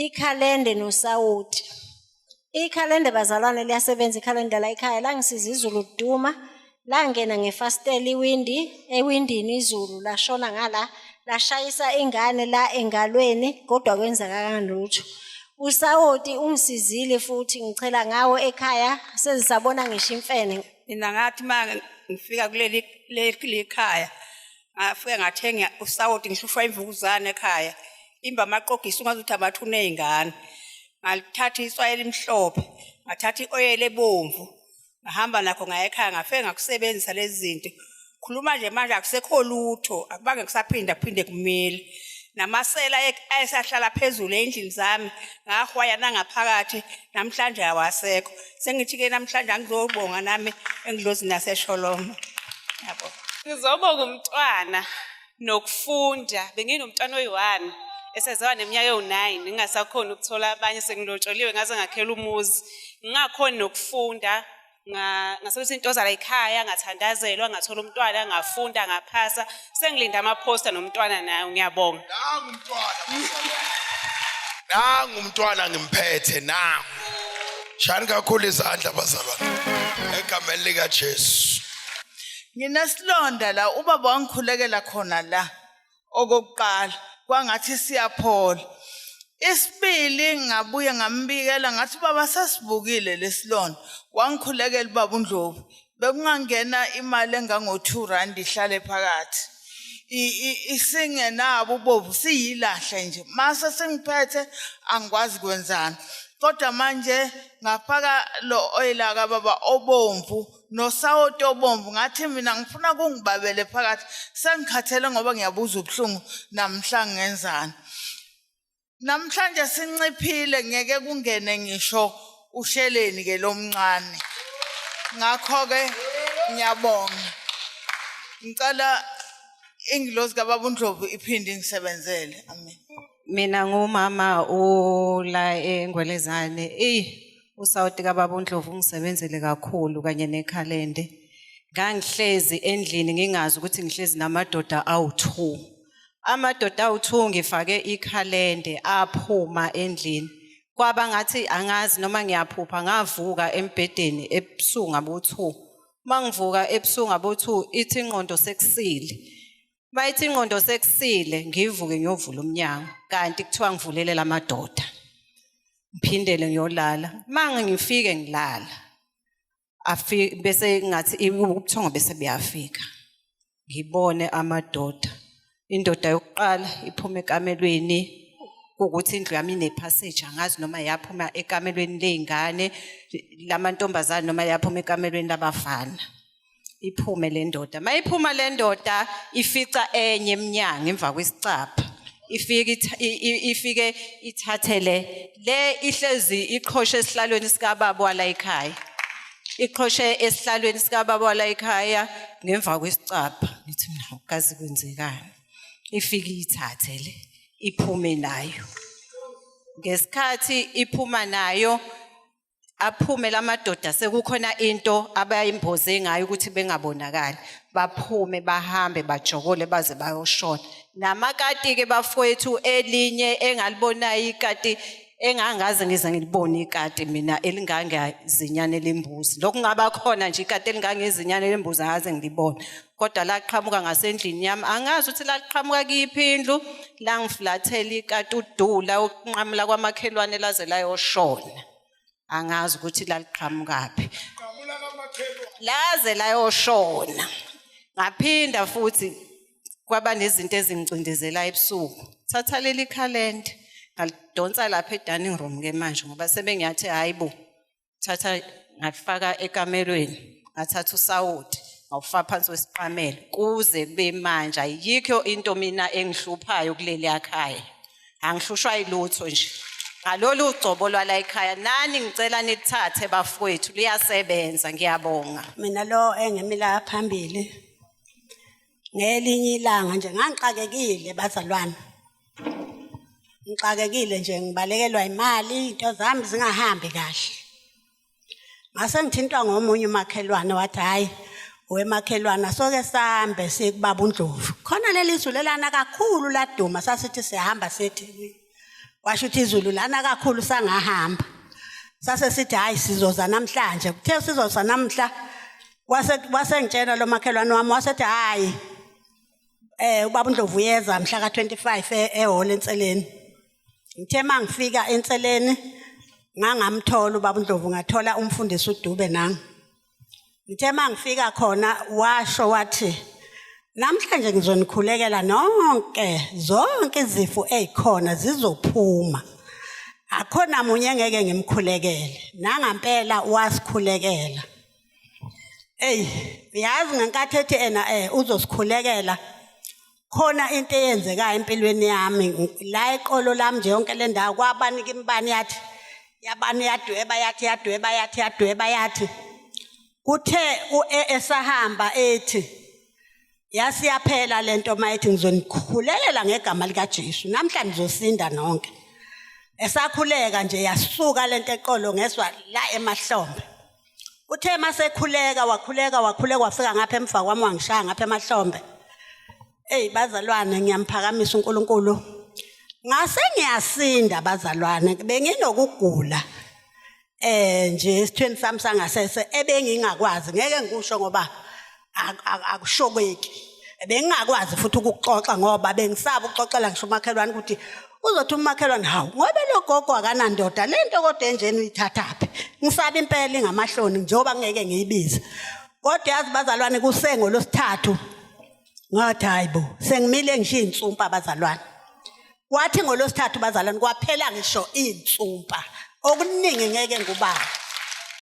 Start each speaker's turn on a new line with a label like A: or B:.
A: Ikhalende nosawoti. Ikhalende bazalwane liyasebenza ikhalende la ekhaya langisiza izulu liduma langena ngefasitela iwindi ewindini izulu lashona ngala lashayisa ingane la engalweni kodwa kwenzakala lutho. Usawoti ungisizile futhi ngichela ngawo ekhaya sezisabona ngisho imfene.
B: Mina ngathi uma ngifika kuleli leli khaya ngafike ngathenga usawoti ngihlushwa imvukuzane ekhaya imba amaqogisi ungazuthi amathuna ey'ngane ngalithatha itswayi elimhlophe ngathatha i-oyela ebomvu ngahamba nakho ngaya ekhaya ngafike ngakusebenzisa lezi zinto khuluma nje manje akusekho lutho akubange kusaphinda kuphinde kumile namasela ayesahlala phezulu ey'ndlini zami ngahwaya nangaphakathi namhlanje awasekho sengithi-ke namhlanje angizobonga nami engidlozini nasesholoma yabo
C: Ngizobonga umntwana nokufunda benginomntwana oyi-one eseziwa neminyaka ewu-nine ngingasakhoni ukuthola abanye sengilotsholiwe ngaze ngakhela umuzi ngingakhoni nokufunda ngasebenzisa into zala ekhaya ngathandazelwa ngathola umntwana ngafunda ngaphasa sengilinda amaphosta nomntwana nayo ngiyabonga.
D: Nangu umntwana bazalwane. Nangu umntwana ngimphethe nangu. Shani kakhulu izandla bazalwane. Egameni likaJesu.
E: Nginesilonda la ubaba wangikhulekela khona la okokuqala kwangathi siyaphola. Isibili ngabuye ngambikela ngathi baba sasibukile lesilonda wangikhulekela ubaba uNdlovu bekungangena imali engango-2 rand ihlale phakathi isingenabo ubovu siyilahle nje mase singiphethe angikwazi kwenzani kodwa manje ngafaka lo oyila kababa obomvu nosawoti obomvu ngathi mina ngifuna kungibabele phakathi sengikhathele ngoba ngiyabuza ubuhlungu namhla ngenzani namhlanje sinciphile ngeke kungene ngisho usheleni ke lomncane ngakho ke ngiyabonga ngicela ingilozi kababa uNdlovu iphinde ingisebenzele amen
F: Mina ngumama ula eNgwelezane. Eyi usawoti kababa uNdlovu ungisebenzele kakhulu kanye nekhalende. Ngangihlezi endlini ngingazi ukuthi ngihlezi namadoda awu-2. Amadoda awu-2 ngifake ikhalende aphuma endlini. Kwaba ngathi angazi noma ngiyaphupha ngavuka embhedeni ebusuku ngabo-2. Uma ngivuka ebusuku ngabo-2 ithi ingqondo sekusile. Bayithi ingqondo sekusile ngivuke ngiyovula umnyango kanti kuthiwa ngivulele lamadoda. Ngiphindele ngiyolala. Manga ngifike ngilala. Afike bese ngathi ubuthongo bese buyafika. Ngibone amadoda. Indoda yokuqala iphuma ekamelweni kuwukuthi indlu yami ine-passage angazi noma yaphuma ekamelweni ley'ngane lamantombazane noma yaphuma ekamelweni labafana. Iphume le ndoda. Mayiphuma le ndoda ifica enye emnyango emva kwesicabha. Ifike ifike ithathele le ihlezi iqhoshe esihlalweni sikababa wala ekhaya. Iqhoshe esihlalweni sikababa wala ekhaya ngemva kwesicabha. Ngithi mina kazi kwenzekani. Ifike ithathe le iphume nayo. Ngesikhathi iphuma nayo aphume lamadoda sekukhona into abayimboze ngayo ukuthi bengabonakali baphume bahambe bajokole baze bayoshona namakati ke bafowethu elinye engalibonayo ikati engangaze ngize ngilibone ikati mina elingangezinyane lembuzi lokhu ngaba khona nje ikati elingangezinyane lembuzi angaze ngilibone kodwa laqhamuka ngasendlini yami angazi ukuthi laqhamuka kuyiphi indlu langiflathela ikati udula ukunqamula kwamakhelwane laze layoshona angazi ukuthi laliqhamukaphi laze layoshona ngaphinda futhi kwaba nezinto ezingicindezela ebusuku thatha leli khalenda ngalidonsa lapha e-dining room ke manje ngoba sebengiyathi hayi bo thatha ngalifaka ekamelweni ngathatha usawoti ngawufaka phansi kwesiqamelo kuze kube manje ayikho into mina engihluphayo kuleli yakhaya angihlushwa yilutho nje ngalolu gcobo lwala ekhaya nani ngicela nithathe bafowethu liyasebenza ngiyabonga
G: Mina lo engimi la phambili ngelinye ilanga nje ngangixakekile bazalwane ngixakekile nje ngibalekelwa imali into zami zingahambi kahle ngase ngithintwa ngomunye umakhelwane wathi hhayi wemakhelwane soke sambe sikubaba uNdlovu khona leli zulu elana kakhulu laduma sasithi sihamba sithi. Washo ukuthi izulu lana kakhulu sangahamba. Sase sithi hayi sizoza namhlanje. Kuthe sizoza namhla wase wasengitshela lo makhelwane wami wasethi hayi eh ubaba uNdlovu uyeza mhla ka25 ehall enseleni. Ngithe mangifika enseleni ngangamthola ubaba uNdlovu ngathola umfundisi uDube nami. Ngithe mangifika khona washo wathi namhlanje ngizonikhulekela nonke zonke izifo ezikhona zizophuma. Akhona munye engeke ngimkhulekele. Nangampela wasikhulekela. Ey, uyazi ngenkathi ethi ena eh uzosikhulekela khona into eyenzekayo empilweni yami la eqolo lami nje yonke le ndawo kwabanika imibani yathi yabani yadweba yathi yadweba yathi yadweba yathi kuthe esahamba ethi yasiyaphela lento mayethi ngizonikhulekela ngegama likaJesu namhla nizosinda nonke esakhuleka nje yasuka lento eqolo ngezwa la emahlombe uthe masekhuleka wakhuleka wakhuleka wafika ngapha emva kwami wangishaya ngapha emahlombe Ey bazalwane ngiyamphakamisa uNkulunkulu. Ngase ngiyasinda bazalwane benginokugula. Eh nje esithweni sami sangasese ebengingakwazi ngeke ngikusho ngoba akushokeki. Bengingakwazi futhi ukuxoxa ngoba bengisaba ukuxoxela ngisho umakhelwane ukuthi uzothi umakhelwane hawu ngoba lo gogo akanandoda lento kodwa enjeni uyithathaphi. Ngisaba impela ingamahloni njengoba ngeke ngiyibize. Kodwa yazi bazalwane kusengo losithathu Ngathi hayibo sengimile ngisho insumpa bazalwane. Kwathi ngolosithathu bazalwane kwaphela ngisho insumpa. Okuningi ngeke ngubala.